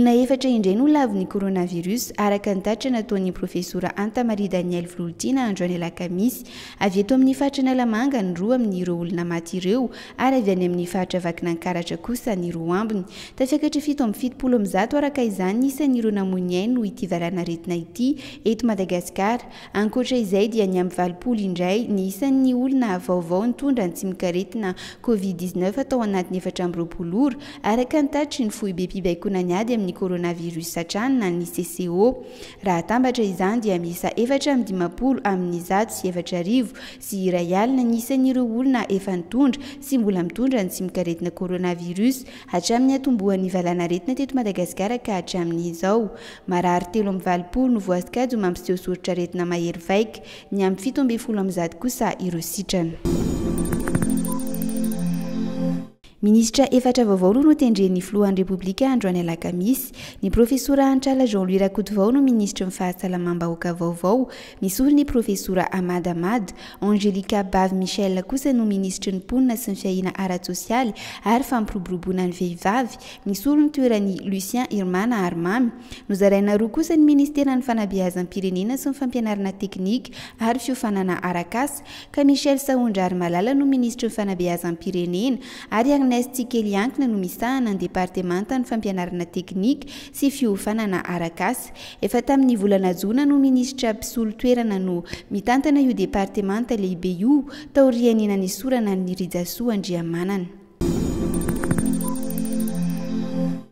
Olona efatra indray no lavon'ny coronavirus, araka ny tatitra nataon'ny Profesora Hanta Marie Danielle Vololtiana androany alakamisy. Avy eto amin'ny faritra Analamanga ny roa amin'ireo olona maty ireo ary avy any amin'ny faritra Vakinankaratra kosa ny roa ambiny. Tafiakatra 177 araka izany ny isan'ireo namoy ny ainy noho ity valanaretina ity eto Madagasikara. Ankoatra izay dia niampy 80 indray ny isan'ny olona vaovao nitondra ny tsimokaretina Covid 19 tao anatin'ny 24 ora, araka ny tatitry ny foibem-pibaikoana ny ady amin'ny coronavirus hatrany na ny CCO. Raha atambatra izany dia miisa 154 amin'ny 1041 ny isan'ireo olona efa nitondra sy mbola mitondra ny tsimokaretina coronavirus hatramin'ny niatombohan'ny valanaretina teto Madagasikara ka hatramin'izao. Marary 83 no voasikajy ho mampiseho soritr'aretina mahery vaika, niampy 117 kosa ireo sitrana. Minisitra efatra vaovao no notendren'ny filohan'ny Repoblika androany alakamisy. Ny profesora Hantrala Jean Louis Rakotovao no minisitry ny fahasalamam-bahoaka vaovao, misolo ny profesora Ahmad Ahmad. Angelica Bavy Michel kosa no minisitry ny mponina sy ny fiahiana ara-tsosialy ary fampiroboroboana ny vehivavy, Nisolo ny toeran'i Lucien Irmana ary Mamy. Nozaraina roa kosa ny ministeran'ny fanabeazam-pirenena sy ny fampianarana teknika ary fiofanana arak'asa, ka Michel Sahondrarimalala no minisitry ny fanabeazam-pirenena ary Agnès Tsikeliankina no misahana ny departemantan'ny fampianarana teknika sy fiofanana arak'asa. Efa tamin'ny volana jona no minisitra mpisolo toerana no mitantana io departemanta lehibe io taorian'ny nanesorana an'i Rijasoa Andriamanana.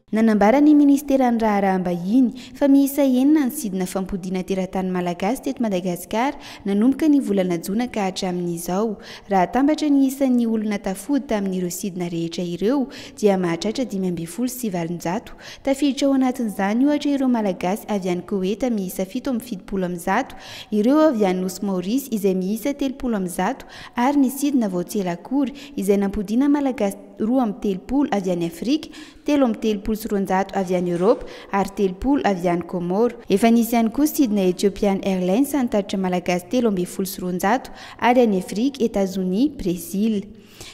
Nanambara ny minisiteran'ny Raharaham-bahiny fa miisa enina ny sidina fampodiana teratany malagasy teto Madagasikara nanomboka ny volana jona ka hatramin'izao. Raha atambatra ny isan'ny olona tafody tamin'ireo sidina rehetra ireo dia mahatratra 815. Tafiditra ao anatin'izany ohatra ireo Malagasy avy any Koeta miisa 177, ireo avy any Nosy Maorisy izay miisa 130 ary ny sidina vao tsy ela akory izay nampodiana Malagasy 32 avy any Afrika, 233 avy any Eoropa ary 30 avy any Comores. Efa nisy ihany koa sidina Ethiopian Airlines nitatitra Malagasy 213 ary any Afrika, Etazonia, Brezila.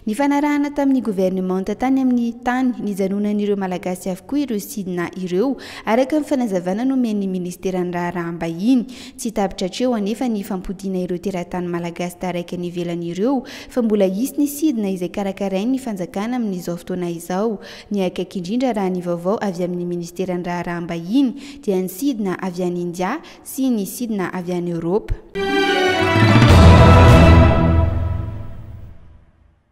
Nifanarahana tamin'ny governemanta tany amin'ny tany nijanonan'ireo Malagasy avokoa ireo sidina ireo, araka ny fanazavana nomen'ny minisiteran'ny Raharaham-bahiny. Tsy tapitra hatreo anefa ny fampodiana ireo teratany malagasy taraiky any ivelany ireo fa mbola hisy ny sidina izay karakarain'ny fanjakana amin'izao fotoana izao. Ny akaiky indrindra raha ny vaovao avy amin'ny ministeran'ny raharaham-bahiny dia ny sidina avy any India sy ny sidina avy any Eoropa.